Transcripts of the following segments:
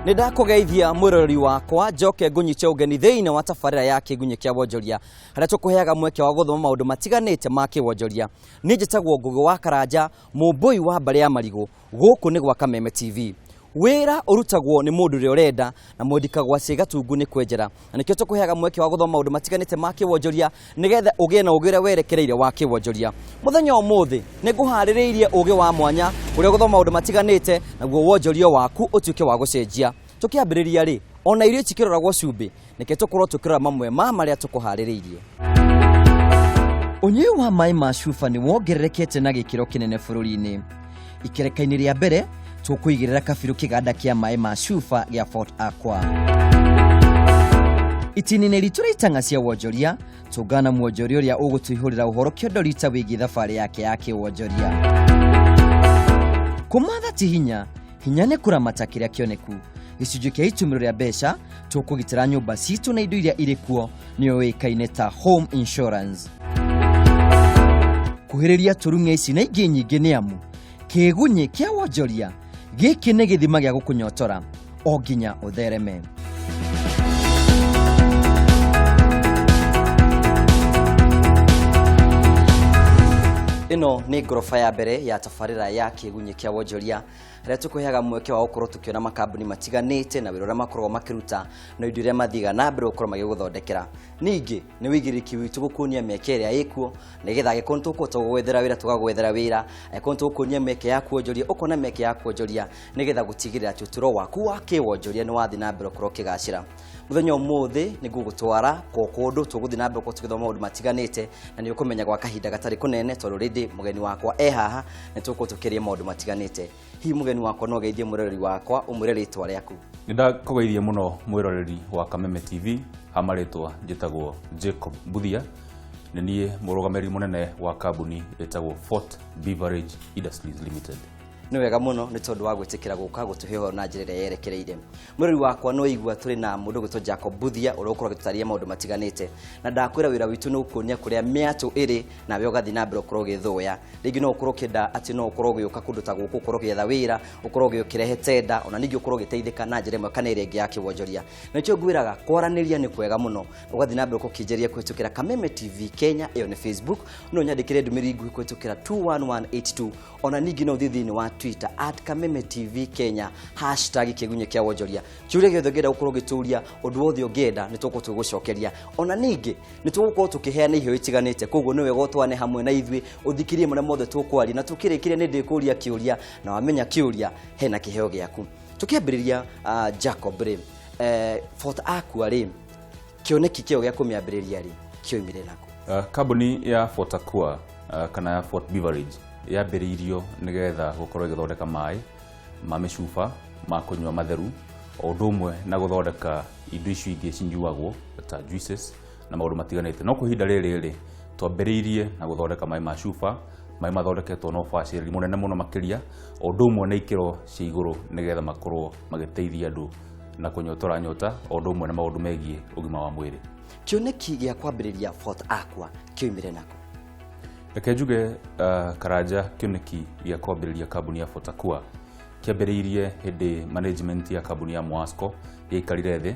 Nĩ ndakũgeithia mwĩroreri wakwa, njoke ngũnyite ũgeni thĩinĩ wa tabarĩra ya Kĩgunyĩ kĩa Wonjoria, harĩa tũkũheaga mweke wa gũthoma maũndũ matiganĩte ma kĩwonjoria. Niĩ njĩtagwo Ngũgĩ wa Karanja, mũmbũi wa mbarĩ ya marigũ. Gũkũ nĩ gwa Kameme TV. Wĩra ũrutagwo nĩ mũndũ ũrĩa ũrenda, na mwendika gwa ciĩgatungu nĩ kwenjera, na nĩkĩo tũkũheaga mweke wa gũthoma maũndũ matiganĩte ma kĩwonjoria, nĩgetha ũgĩe na ũgĩ ũrĩa werekereire wa kĩwonjoria. Mũthenya ũmũthĩ nĩ ngũharĩrĩirie ũgĩ wa mwanya ũrĩa ũgũthoma maũndũ matiganĩte, naguo wonjoria waku ũtuĩke wa gũcenjia. Tũkĩambĩrĩria rĩ, ona irio cikĩroragwo cumbĩ, nĩkĩo tũkorwo tũkĩrora mamwe ma marĩa tũkũharĩrĩirie. Ũnyui wa maĩ ma cuba nĩ wongererekete na gĩkĩro kĩnene bũrũri-inĩ. Ikereka-inĩ rĩa mbere tũkũigĩrĩra kabirũ kĩganda kĩa maĩ ma cuba gĩa Fort Aqua. Itini-inĩ ritũ rĩa itang'a cia wonjoria, tũngana mwonjoria ũrĩa ũgũtũihũrĩra ũhoro kĩondo rita wĩgiĩ thabarĩ yake ya kĩwonjoria. Kũmatha ti hinya, hinya nĩ kũramata kĩrĩa kĩoneku. Gĩcunjĩ kĩa itumĩro rĩa mbeca, tũkũgitĩra nyũmba citũ na indo iria irĩ kuo, nĩyo yũĩkaine ta home insurance. Kuhĩrĩria tũrung'e ici na ingĩ nyingĩ nĩ amu kĩgunyĩ kĩa wonjoria gĩkĩ nĩ gĩthima gĩa gũkũnyotora o nginya ũthereme. Ĩno nĩ ngoroba ya mbere ya tabarĩra ya Kĩgunyĩ kĩa Wonjoria, harĩa tũkũheaga mweke wa gũkorwo tũkĩona makambuni matiganĩte na wĩra ũrĩa makoragwo makĩruta na indo iria mathiaga na mbere gũkorwo magĩgũthondekera. Ningĩ nĩ wĩigĩrĩrĩki witũ gũkuonia mĩeke ĩrĩa ĩkuo, nĩgetha angĩkorwo nĩ tũkũhota gũgwethera wĩra tũgagwethera wĩra, angĩkorwo nĩ tũgũkuonia mĩeke ya kuonjoria ũkona mĩeke ya kuonjoria, nĩgetha gũtigĩrĩra atĩ ũtũro waku wa kĩwonjoria nĩ wathiĩ na mbere gũkorwo ũkĩgacĩra. Mũthenya ũmũthĩ nĩ ngũgũtwara kwa kũndũ tũgũthiĩ na mbere gũkorwo tũgĩthoma maũndũ matiganĩte, na nĩ ũkũmenya gwa kahinda gatarĩ kũnene, tondũ rĩndĩ mũgeni wakwa e haha nĩ tũgũkorwo tũkĩaria maũndũ matiganĩte. Hihi mũgeni wakwa no geithie mwĩroreri wakwa, ũmwĩre rĩtwa rĩaku? Nĩ ndakũgeithia mũno mwĩroreri wa Kameme TV, ha marĩtwa njĩtagwo Jacob Mbuthia, nĩ niĩ mũrũgamĩrĩri mũnene wa kambuni ĩtagwo Fort Beverage Industries Limited. Nĩ wega mũno nĩ tondũ wa gwĩtĩkĩra gũka gũtũhe ũhoro na njĩra ĩrĩa yerekereire. Mwĩrori wakwa, no igua tũrĩ na mũndũ ũgwĩtwo Jacob Mbuthia, ũrĩa ũkorwo agĩtũtarĩria maũndũ matiganĩte, na ndakwĩra wĩra witũ nĩ gũkuonia kũrĩa mĩatũ ĩrĩ, nawe ũgathiĩ na mbere ũkorwo ũgĩthũya. Rĩngĩ no ũkorwo ũkĩenda atĩ no ũkorwo ũgĩũka kũndũ ta gũkũ, ũkorwo ũgĩetha wĩra, ũkorwo ũkĩrehe tenda, ona ningĩ ũkorwo ũgĩteithĩka na njĩra ĩmwe kana ĩrĩa ĩngĩ ya kĩwonjoria. Na nĩkĩo ngwĩraga kwaranĩria nĩ kwega mũno, ũgathiĩ na mbere gũkĩnjeria kũhĩtũkĩra Kameme TV Kenya, ĩyo nĩ Facebook, no nyandĩkĩre ndũmĩrĩri nguhĩ kũhĩtũkĩra 21182, ona ningĩ no ũthiĩ thĩinĩ wa Twitter @KamemeTVKenya, #KĩgunyĩKĩaWonjoria. Kĩũria gĩothe ũngĩenda gũkorwo ũgĩtũria, ũndũ wothe ũngĩenda, nĩ tũgũkorwo tũgĩgũcokeria. Ona ningĩ nĩ tũgũkorwo tũkĩheana iheo itiganĩte, koguo nĩ wega ũtwane hamwe na ithuĩ, ũthikĩrie marĩa mothe tũkwaria, na tũkĩrĩkĩria nĩ ndĩkũria kĩũria, na wamenya kĩũria hena kĩheo gĩaku. Tũkĩambĩrĩria, Jacob rĩ, Fort Aqua rĩ, kĩoneki kĩo gĩa kũmĩambĩrĩria rĩ, kĩoimire nakũ? Kambuni ya Fort Aqua, kana ya Fort Beverage, yambĩrĩirio nĩgetha gũkorwo ĩgĩthondeka maĩ ma mĩcuba ma kũnyua matheru, o ũndũ ũmwe na gũthondeka indo icio ingĩ cinyuagwo ta juices na maũndũ matiganĩte. No kwa ihinda rĩrĩ rĩ, twambĩrĩirie na gũthondeka maĩ ma cuba, maĩ mathondeketwo na ũbacĩrĩri mũnene mũno makĩria, o ũndũ ũmwe na ikĩro cia igũrũ, nĩgetha makorwo magĩteithia andũ na kũnyotora nyota, o ũndũ ũmwe na maũndũ megiĩ ũgima wa mwĩrĩ. Kĩoneki gĩa kwambĩrĩria Fort Aqua kĩoimire nakũ? Reke njuge, Karanja, kĩoneki gĩa kwambĩrĩria kambuni ya Fort Aqua kĩambĩrĩirie hĩndĩ management ya kambuni ya Mwasco yaikarire thĩ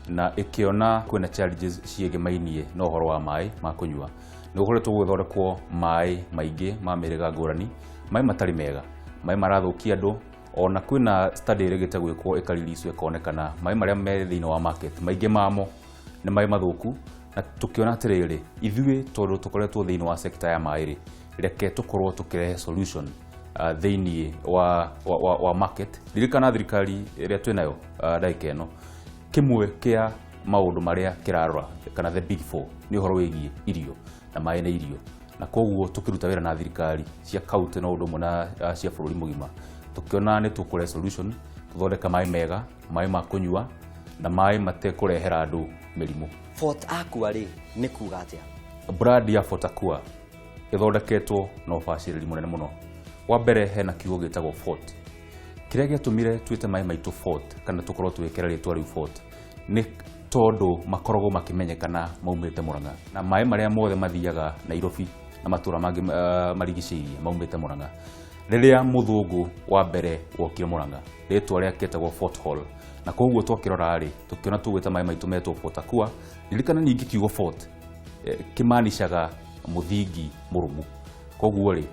na ĩkĩona kwĩna challenges ciĩgĩmainie na ũhoro wa maĩ ma kũnyua. Nĩ gũkoretwo gũgĩthondekwo maĩ maingĩ ma mĩhĩrĩga ngũrani, maĩ matarĩ mega, maĩ marathũkia andũ, ona kwĩna study ĩrĩgĩte gwĩkwo ĩkarilicwo ĩkonekana maĩ marĩa me thĩinĩ wa market maingĩ mamo nĩ maĩ mathũku. Na tũkĩona atĩrĩrĩ, ithuĩ tondũ tũkoretwo thĩinĩ wa sector ya maĩ rĩ, reke tũkorwo tũkĩrehe solution thĩinĩ wa market. Ririkana thirikari ĩrĩa twĩnayo ndagĩka ĩno, kĩmwe kĩa maũndũ marĩa kĩrarora kana the big four nĩ ũhoro wĩgiĩ irio, na maĩ nĩ irio. Na koguo tũkĩruta wĩra na thirikari cia county na ũndũ ũmwe na cia bũrũri mũgima, tũkĩona nĩ tũkũrehe solution, tũthondeka maĩ mega, maĩ ma kũnyua na maĩ matekũrehera andũ mĩrimũ. Fort Aqua rĩ, nĩ kuga atĩa? Brand ya Fort Aqua ĩthondeketwo na ũbacĩrĩri mũnene mũno. Wa mbere hena kiugo gĩtagwo Fort. Kĩrĩa gĩatũmire twĩte maĩ maitũ Fort kana tũkorwo tũgĩkĩra rĩtwa rĩu Fort nĩ tondũ makoragwo makĩmenyekana maumĩte Murang'a, na maĩ marĩa mothe mathiaga Nairobi na matũra mangĩ marigicĩirie maumĩte Murang'a. Rĩrĩa mũthũngũ wa mbere wokire Murang'a, rĩtwa rĩake etagwo Fort Hall, Na koguo twakĩrora rĩ, tũkĩona tũgwĩta maĩ maitũ metwo Fort Aqua. Ririkana ningĩ kiugo fort kĩmaanishaga mũthingi mũrũmu. Koguo rĩ,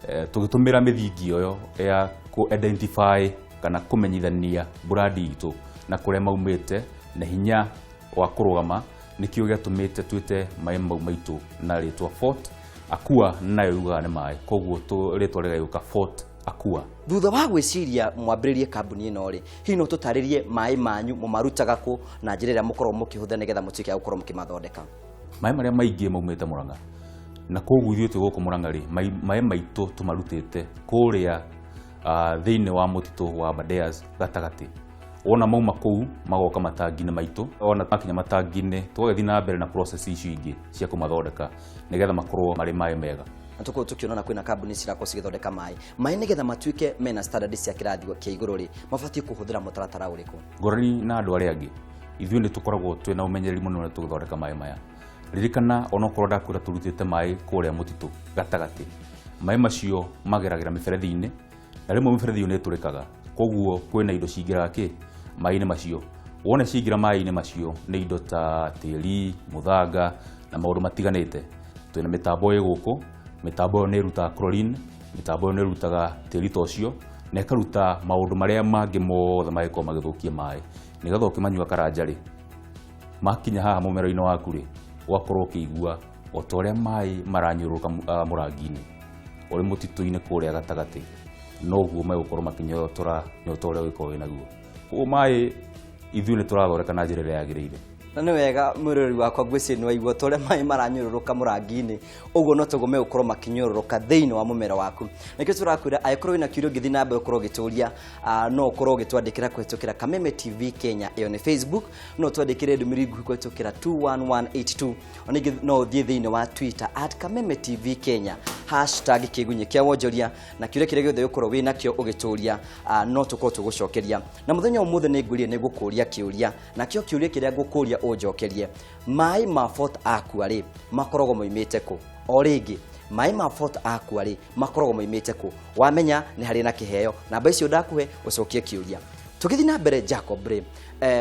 tũgĩtũmĩra mĩthingi ĩyo ya kũ identify kana kũmenyithania brandi itũ na kũrĩa maumĩte na hinya wa kũrũgama, nĩkĩo gĩatũmĩte twĩte maĩ mau maitũ na rĩtwa Fort Aqua, nayo yugaga nĩ maĩ, koguo rĩtwa rĩgagĩũka Fort Aqua. Thutha wa gwĩciria mwambĩrĩrie kambuni ĩno rĩ, hihi no tũtarĩrie maĩ manyu mũmarutaga kũ na njĩra ĩrĩa mũkoragwo mũkĩhũthĩra nĩgetha mũtuĩke a gũkorwo mũkĩmathondeka? Maĩ marĩa maingĩ maumĩte Murang'a, na koguo ithuĩ twĩ gũkũ Murang'a rĩ, maĩ maitũ tũmarutĩte kũrĩa thĩinĩ wa mũtitũ wa Aberdares gatagatĩ. Wona mauma kũu magoka matangi-inĩ maitũ, wona makinya matangi-inĩ tũgagĩthiĩ na mbere na process icio ingĩ cia kũmathondeka nĩgetha makorwo marĩ maĩ mega. Na tũkorwo tũkĩona na kwĩna kambuni cirakorwo cigĩthondeka maĩ, maĩ nĩgetha matuĩke mena standard cia kĩrathi kĩa igũrũ rĩ, mabatiĩ kũhũthĩra mũtaratara ũrĩkũ? Ngũrani na andũ arĩa angĩ, ithuĩ nĩ tũkoragwo twĩna ũmenyereri mũno rĩrĩa tũgĩthondeka maĩ maya. Ririkana onokorwo ndakwĩra tũrutĩte maĩ kũrĩa mũtitũ gatagatĩ, maĩ macio mageragĩra mĩberethi-inĩ, na rĩmwe mĩberethi ĩyo nĩ ĩtũrĩkaga, koguo kwĩna indo cingĩraga kĩ maĩ-inĩ macio. Wona ciaingĩra maĩ-inĩ macio nĩ indo ta tĩri, mũthanga na maũndũ matiganĩte. Twĩna mĩtambo ĩ gũkũ, mĩtambo ĩyo nĩ ĩrutaga chlorine, mĩtambo ĩyo nĩ ĩrutaga tĩri ta ũcio, na ĩkaruta maũndũ marĩa mangĩ mothe mangĩkorwo magĩthũkia maĩ, nĩgetha ũkĩmanyua Karanja rĩ, makinya haha mũmero-inĩ waku rĩ, ũgakorwo ũkĩigua o ta ũrĩa maĩ maranyũrũrũka mũrangi-inĩ ũrĩ mũtitũ-inĩ kũrĩa gatagatĩ, noguo megũkorwo makĩnyotora nyota ũrĩa ũgĩkorwo wĩnaguo. Koguo maĩ ithuĩ nĩ tũrathondeka na njĩra ĩrĩa yagĩrĩire. Na nĩ wega mwĩroreri wakwa, ngwĩciria nĩ waigua ta ũrĩa maĩ maranyũrũrũka mũrangi-inĩ, ũguo no toguo megũkorwo makĩnyũrũrũka thĩinĩ wa mũmera waku. Nĩkĩo tũrakwĩra angĩkorwo wĩna kĩũria ũngĩthiĩ na mbere ũkorwo ũgĩtũria, no ũkorwo ũgĩtwandĩkĩra kũhĩtũkĩra Kameme TV Kenya, ĩyo nĩ Facebook, no ũtwandĩkĩre ndũmĩrĩri nguhĩ kũhĩtũkĩra 21182. Ona ningĩ no ũthiĩ thĩinĩ wa Twitter at Kameme TV Kenya, hashtag kĩgunyĩ kĩa wonjoria, na kĩũria kĩrĩa gĩothe ũkorwo wĩnakĩo ũgĩtũria, no tũkorwo tũgũcokeria. Na mũthenya ũmũthĩ nĩ ngwĩrire nĩ ngũkũria kĩũria, nakĩo kĩũria kĩrĩa ngũkũria ũnjokerie, maĩ ma Fort Aqua rĩ makoragwo moimĩte kũ? O rĩngĩ, maĩ ma Fort Aqua rĩ makoragwo moimĩte kũ? Wamenya nĩ harĩ na kĩheo, namba icio ndakũhe ũcokie kĩũria. Tũgĩthiĩ na mbere Jacob rĩ,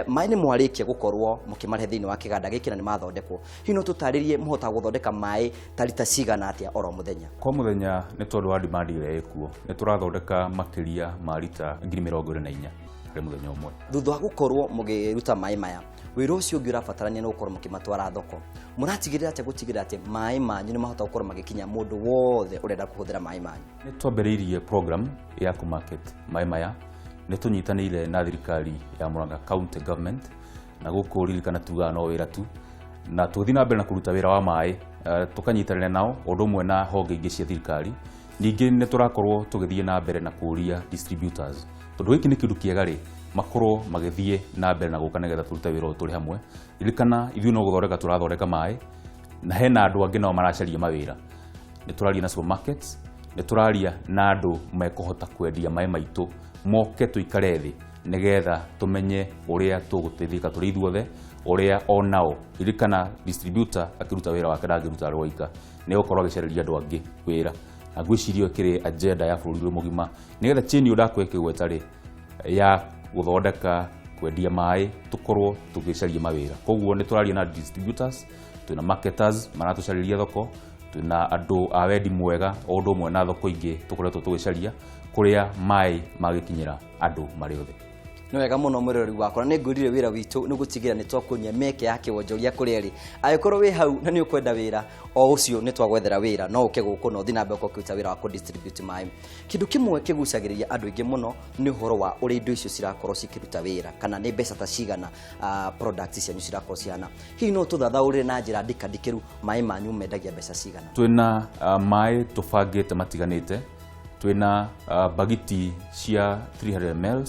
maĩ nĩ mwarĩkia gũkorwo mũkĩmarehe thĩinĩ wa kĩganda gĩkĩ na nĩ mathondekwo, hihi no tũtarĩrie mũhotaga gũthondeka maĩ ta rita cigana atĩa oro mũthenya? Kwa mũthenya, nĩ tondũ wa demand ĩrĩa ĩkuo, nĩ tũrathondeka makĩria ma rita 24,000 harĩ mũthenya ũmwe. Thutha wa gũkorwo mũgĩruta maĩ maya, wĩra ũcio ũngĩ ũrabatarania nĩ gũkorwo mũkĩmatwara thoko. Mũratigĩrĩra atĩa gũtigĩrĩra atĩ maĩ manyu nĩ mahota gũkorwo magĩkinya mũndũ wothe ũrenda kũhũthĩra maĩ manyu? Nĩ twambĩrĩirie program ya kũmarket maĩ maya, nĩ tũnyitanĩire na thirikari ya Murang'a County Government, na gũkũ ririkana tugaga no wĩra tu, na tũgĩthiĩ na mbere na kũruta wĩra wa maĩ, tũkanyitanĩra nao o ũndũ ũmwe na honge ingĩ cia thirikari. Ningĩ nĩ tũrakorwo tũgĩthiĩ na mbere na kũria distributors, tondũ gĩkĩ nĩ kĩndũ kĩega rĩ, makorwo magĩthiĩ na mbere na gũka nĩgetha tũrute wĩra ũyũ tũrĩ hamwe. Ririkana ithuĩ no gũthondeka tũrathondeka maĩ, na hena andũ angĩ nao maracaria mawĩra. Nĩ tũraria na supermarkets, nĩ tũraria na andũ mekũhota kwendia maĩ maitũ, moke tũikare thĩ nĩgetha tũmenye ũrĩa tũgũteithĩka tũrĩ ithuothe, ũrĩa onao ririkana distributor akĩruta wĩra wake ndangĩruta arĩ woika, nĩ egũkorwo agĩcarĩria andũ angĩ wĩra. Na ngwĩciria ĩyo ĩkĩrĩ agenda ya bũrũri ũyũ mũgima, nĩgetha chain ĩyo ndakũhe ĩkĩgweta rĩ, ya gũthondeka kwendia maĩ, tũkorwo tũgĩcaria mawĩra. Koguo nĩ tũraria na distributors, twĩna marketers maratũcarĩria thoko, twĩna andũ a wendi mwega o ũndũ ũmwe na thoko ingĩ tũkoretwo tũgĩcaria kũrĩa maĩ magĩkinyĩra andũ marĩ othe. Nĩ wega mũno mwĩroreri wakwa, na nĩ ngwĩrire wĩra witũ nĩ gũtigĩrĩra nĩ twakuonia mĩeke ya kĩwonjoria kũrĩa ĩrĩ. Angĩkorwo wĩ hau na nĩ ũkwenda wĩra o ũcio, nĩ twagwethera wĩra, no ũke gũkũ na ũthiĩ na mbere ũkorwo ũkĩruta wĩra wa kũ-distribute maĩ. Kĩndũ kĩmwe kĩgucagĩrĩria andũ aingĩ mũno nĩ ũhoro wa ũrĩa indo icio cirakorwo cikĩruta wĩra, kana nĩ mbeca ta cigana products cianyu cirakorwo cihana. Hihi no tũthathaũrĩre na njĩra ndikandikĩru maĩ manyu mendagia mbeca cigana? Twĩna maĩ tũbangĩte matiganĩte, twĩna bagiti cia 300 ml,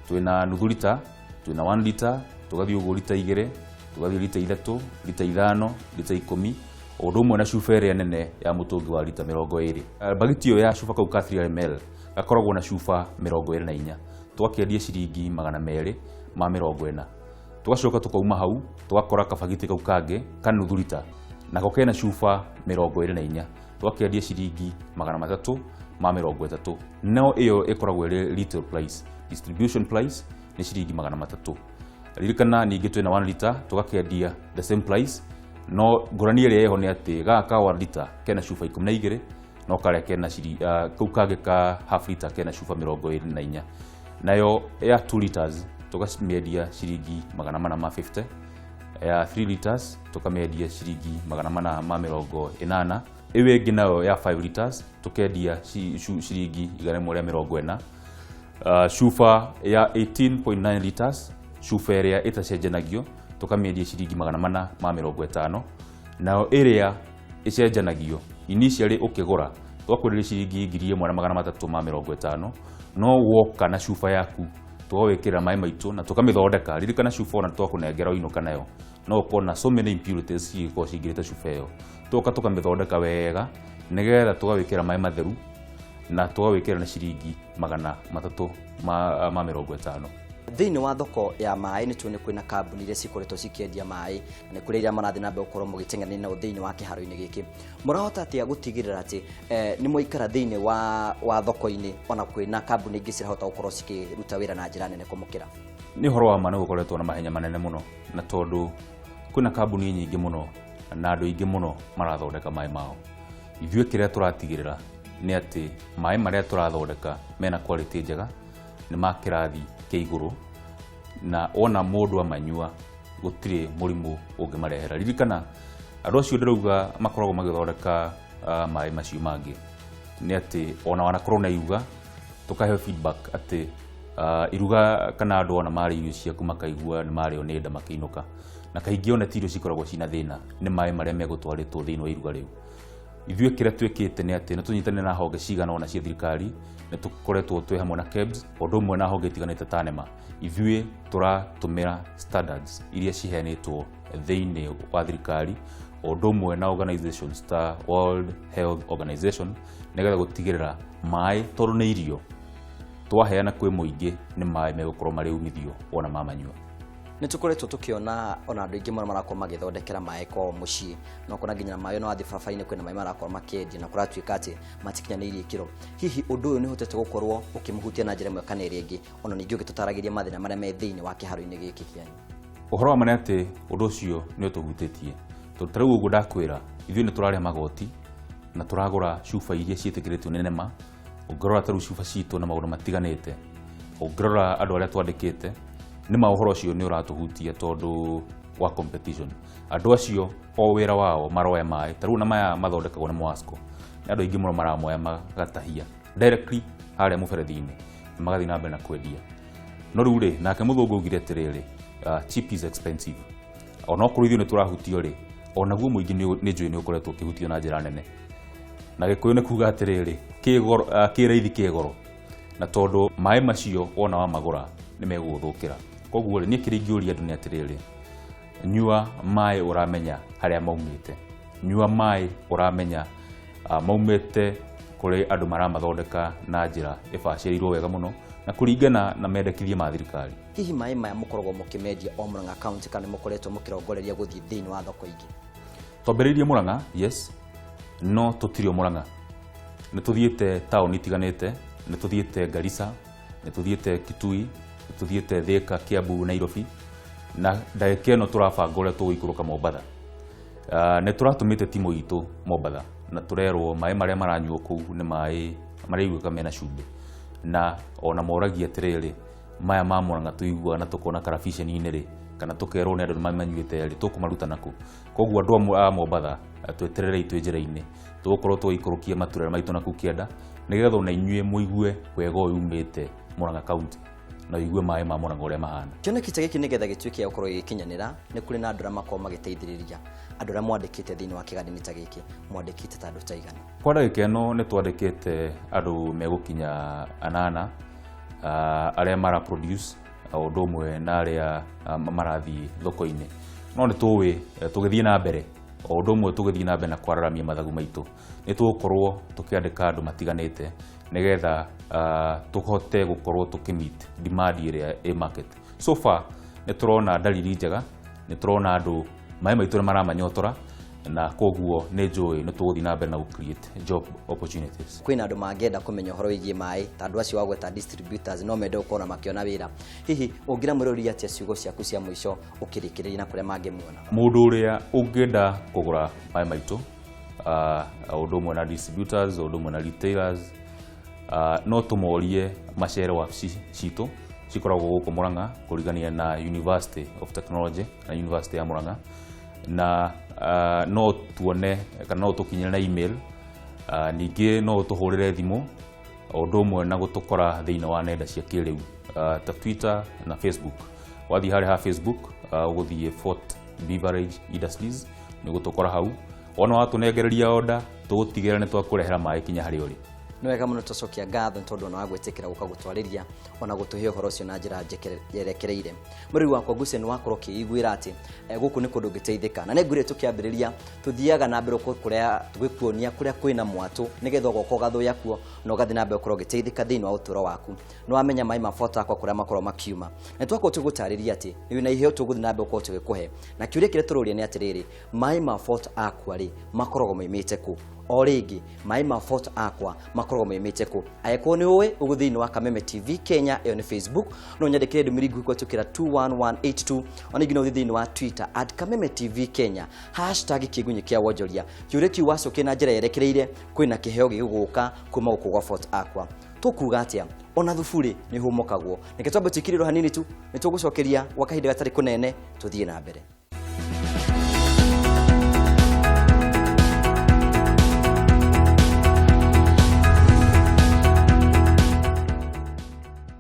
twĩna nuthu lita, twĩna 1 liter, tũgathiĩ ũguo lita 2, tũgathiĩ lita 3, lita 5, lita 10, o ũndũ ũmwe na cuba ĩrĩa nene ya mũtũngi wa lita 20. Bagiti ĩyo ya cuba kau ka 300 ml gakoragwo na cuba 24, tũgakĩendia ciringi 240. Tũgacoka tũkauma hau tũgakora kabagiti kau kangĩ ka nuthu lita, nako kena cuba 24, tũgakĩendia ciringi 330. No ĩyo ĩkoragwo ĩrĩ retail price. Distribution price nĩ ciringi 300. Ririkana ningĩ twĩna 1 liter tũgakĩendia the same price, no ngũrani ĩrĩa ĩho nĩ atĩ gaka ka 1 liter kena cuba 12, no karĩa kena kau kangĩ ka half liter kena cuba 24. Nayo ya 2 liters tũkamĩendia ciringi 450, ya 3 liters tũkamĩendia ciringi 480. Ĩyo ĩngĩ nayo ya 5 liters tũkendia ciringi 140. Cuba ya 18.9 liters, cuba ĩrĩa ĩtacenjanagio, tũkamĩendia ciringi 450. Nayo ĩrĩa ĩcenjanagio initially ũkĩgũra twakwenderia ciringi 1350, no woka na cuba yaku tũgawĩkĩrĩra maĩ maitũ na tũkamĩthondeka. Ririkana cuba ona twakũnengera ũinũka nayo no ũkorwo na so many impurities cigĩkorwo cingĩrĩte cuba ĩyo. Tũgoka tũkamĩthondeka wega nĩgetha tũgawĩkĩra maĩ matheru na tũgawĩkĩra na ciringi 350. Thĩinĩ wa thoko ya maĩ nĩ tuone kwĩna kambuni iria cikoretwo cikĩendia maĩ na nĩ kũrĩ iria marathiĩ na mbere gũkorwo mũgĩteng'erania nao thĩinĩ wa kĩharo-inĩ gĩkĩ. Mũrahota atĩa gũtigĩrĩra atĩ nĩ mwaikara thĩinĩ wa thoko-inĩ ona kwĩna kambuni ingĩ cirahota gũkorwo cikĩruta wĩra na njĩra nene kũmũkĩra? Nĩ ũhoro wa ma nĩ gũkoretwo na mahenya manene mũno, na tondũ kwĩna kambuni nyingĩ mũno na andũ aingĩ mũno marathondeka maĩ mao. Ithuĩ kĩrĩa tũratigĩrĩra nĩ atĩ maĩ marĩa tũrathondeka mena quality njega, nĩ ma kĩrathi kĩa igũrũ, na ona mũndũ amanyua gũtirĩ mũrimũ ũngĩmarehera. Ririkana andũ acio ndĩrauga makoragwo magĩthondeka maĩ macio mangĩ nĩ atĩ ona wanakorwo na iruga tũkaheo feedback atĩ iruga kana andũ ona marĩa irio ciaku makaigua nĩ marĩo nĩ nda makĩinũka, na kaingĩ ona ti irio cikoragwo cina thĩna, nĩ maĩ marĩa megũtwarĩtwo thĩinĩ wa iruga rĩu. Ithuĩ kĩrĩa twĩkĩte nĩ atĩ nĩ tũnyitanĩire na honge cigana ũna cia thirikari, nĩ tũkoretwo twĩ hamwe na KEBS, o ũndũ ũmwe na honge itiganĩte ta NEMA. Ithuĩ tũratũmĩra standards iria ciheanĩtwo thĩinĩ wa thirikari, o ũndũ ũmwe na organizations ta World Health Organization, nĩgetha gũtigĩrĩra maĩ tondũ nĩ irio twaheana kwĩ mũingĩ nĩ maĩ megũkorwo marĩ umithio wona mamanyua. Nĩ tũkoretwo tũkĩona ona andũ aingĩ mũno marakorwo magĩthondekera maĩ kwao mũciĩ, na ũkona nginya maĩ ona wathiĩ barabara-inĩ kwĩna maĩ marakorwo makĩendia na kũratuĩka atĩ matikinyanĩirie ikĩro. Hihi ũndũ ũyũ nĩ ũhotete gũkorwo ũkĩmũhutia na njĩra ĩmwe kana ĩrĩa ĩngĩ, ona ningĩ ũgĩtũtaragĩria mathĩna marĩa me thĩinĩ wa kĩharo-inĩ gĩkĩ kĩanyu? Ũhoro wa ma nĩ atĩ ũndũ ũcio nĩ ũtũhutĩtie, tondũ ta rĩu ũguo ndakwĩra ithuĩ nĩ tũrarĩha magoti na tũragũra cuba iria ciĩtĩkĩrĩtio nĩ NEMA. Ũngĩrora ta rĩu cuba citũ na maũndũ matiganĩte, ũngĩrora andũ arĩa twandĩkĩte, nĩ ma ũhoro ũcio nĩ ũratũhutia tondũ wa competition. Andũ acio o wĩra wao maroya maĩ, ta rĩu na maya mathondekagwo nĩ Mwasco, nĩ andũ aingĩ mũno maramoya magatahia directly harĩa mũberethi-inĩ na magathiĩ na mbere na kwendia. No rĩu rĩ, nake mũthũngũ augire atĩrĩrĩ, cheap is expensive. Onokorwo ithuĩ nĩ tũrahutio rĩ, onaguo mũingĩ nĩ njũĩ nĩ ũkoretwo ũkĩhutio na njĩra nene. Na Gĩkũyũ nĩ kuga atĩrĩrĩ, kĩ raithi kĩ goro. Na tondũ maĩ macio wona wamagũra nĩ megũgũthũkĩra. Koguo rĩ, niĩ kĩrĩa ingĩũria andũ nĩ atĩrĩrĩ, nyua maĩ ũramenya harĩa maumĩte, nyua maĩ ũramenya maumĩte kũrĩ andũ maramathondeka na njĩra ĩbacĩrĩirwo wega mũno na kũringana na mendekithia ma thirikari. Hihi maĩ maya mũkoragwo mũkĩmendia o Murang'a County kana mũkoretwo mũkĩrongoreria gũthiĩ thĩinĩ wa thoko ingĩ? Twambĩrĩirie Murang'a, yes, no tũtirĩ o Murang'a. Nĩ tũthiĩte taũni itiganĩte, nĩ tũthiĩte Garissa, nĩ tũthiĩte Kitui, nĩ tũthiĩte Thika, Kiambu, Nairobi, na ndagĩka ĩno tũrabanga ũrĩa tũgũikũrũka Mombatha. Nĩ tũratũmĩte timu itũ Mombatha na tũrerwo maĩ marĩa maranyuo kũu nĩ maĩ maraiguĩka mena cumbĩ, na ona moragia atĩrĩrĩ, maya ma Murang'a tũiguaga na tũkona karabiceni-inĩ rĩ, kana tũkerwo nĩ andũ nĩ manyuĩte rĩ, tũkũmaruta nakũ? Koguo andũ a Mombatha twetererei twĩ njĩra-inĩ, tũgũkorwo tũgĩikũrũkia maturera maitũ na kũu kĩanda, nĩgetha ona inyuĩ mũigue wega ũyũ umĩte Murang'a County na ũigue maĩ ma Murang'a ũrĩa mahana. Kĩoneki ta gĩkĩ nĩgetha gĩtuĩke gĩa gũkorwo gĩgĩkinyanĩra, nĩ kũrĩ na andũ arĩa makoragwo magĩteithĩrĩria, andũ arĩa mwandĩkĩte thĩinĩ wa kĩganda-inĩ ta gĩkĩ, mwandĩkĩte ta andũ ta aigana? Kwa ndagĩka ĩno nĩ twandĩkĩte andũ megũkinya anana, arĩa mara produce o ũndũ ũmwe na arĩa marathiĩ thoko-inĩ. No nĩ tũĩ tũgĩthiĩ na mbere, o ũndũ ũmwe tũgĩthiĩ na mbere na kwararamia mathagu maitũ, nĩ tũgũkorwo tũkĩandĩka andũ matiganĩte nĩgetha tũhote gũkorwo tũkĩ-meet demand ĩrĩa ĩ market. So far nĩ tũrona dalili njega, nĩ tũrona andũ maĩ maitũ nĩ maramanyotora, Na koguo nĩ njũĩ nĩ tũgũthiĩ na mbere na gũ create job opportunities. Kwĩna andũ mangĩenda kũmenya ũhoro wĩgiĩ maĩ ta andũ acio wagweta distributors no mende gũkorwo na makĩona wĩra. Hihi ũngĩra mwĩroreri atĩa ciugo ciaku cia mũico ũkĩrĩkĩrĩria na kũrĩa mangĩmuona? Mũndũ ũrĩa ũngĩenda kũgũra maĩ maitũ, ũndũ ũmwe na distributors, ũndũ ũmwe na retailers, no tũmorie macere wabici citũ cikoragwo gũkũ Murang'a kũrigania na University of Technology na University ya Murang'a, na no tuone kana no tũkinyĩre na email, ningĩ no tũhũrĩre thimũ, ũndũ ũmwe na gũtũkora thĩinĩ wa nenda cia kĩrĩu, ta Twitter na Facebook. Wathiĩ harĩa ha Facebook, ũgũthiĩ Fort Beverage Industries, nĩ ũgũtũkora hau. Wona watũnengereria order, tũgũtigĩrĩra nĩ twakũrehera maĩ kinya harĩa ũrĩ. Nĩ wega mũno, twacokia ngatho nĩ tondũ ona wa gwĩtĩkĩra gũka gũtwarĩria ona gũtũhe ũhoro ũcio na njĩra yerekereire. Mũrĩri wakwa, ngwĩciria nĩ wakorwo ũkĩiguĩra atĩ gũkũ nĩ kũndũ ũngĩteithĩka, na nĩ ngwĩrire tũkĩambĩrĩria tũthiaga na mbere kũrĩa tũgĩkuonia kũrĩa kwĩna mwatũ nĩgetha ũgoka ũgathũya kuo na ũgathiĩ na mbere gũkorwo ũgĩteithĩka thĩinĩ wa ũtũũro waku. Nĩ wamenya maĩ ma Fort Aqua kũrĩa makoragwo makiuma, na twakorwo tũgũtarĩria atĩ wĩna iheo tũgũthiĩ na mbere gũkorwo tũgĩkũhe, na kĩũria kĩrĩa tũroria nĩ atĩrĩrĩ, maĩ ma Fort Aqua rĩ makoragwo maimĩte kũ? O rĩngĩ, maĩ ma Fort Aqua makoragwo maimĩte kũ? Angĩkorwo nĩ ũĩ, ũgũthiĩ thĩinĩ wa Kameme TV Kenya, ĩyo nĩ Facebook, no nyandĩkĩre ndũmĩrĩri nguhĩ kũhetũkĩra 21182. Ona ingĩ no ũthiĩ thĩinĩ wa Twitter @KamemeTV Kenya, #KĩgunyĩKĩaWonjoria. Kĩũria kĩu wacokia na njĩra yerekereire, kwĩna kĩheo gĩgũgũka kuma gũkũ gwa Fort Aqua. Tũkuga atĩa, ona thuburĩ nĩ hũmũkagwo. Reke twambe twĩkĩrĩrwo hanini tu, nĩ tũgũcokeria gwa kahinda gatarĩ kũnene, tũthiĩ na mbere.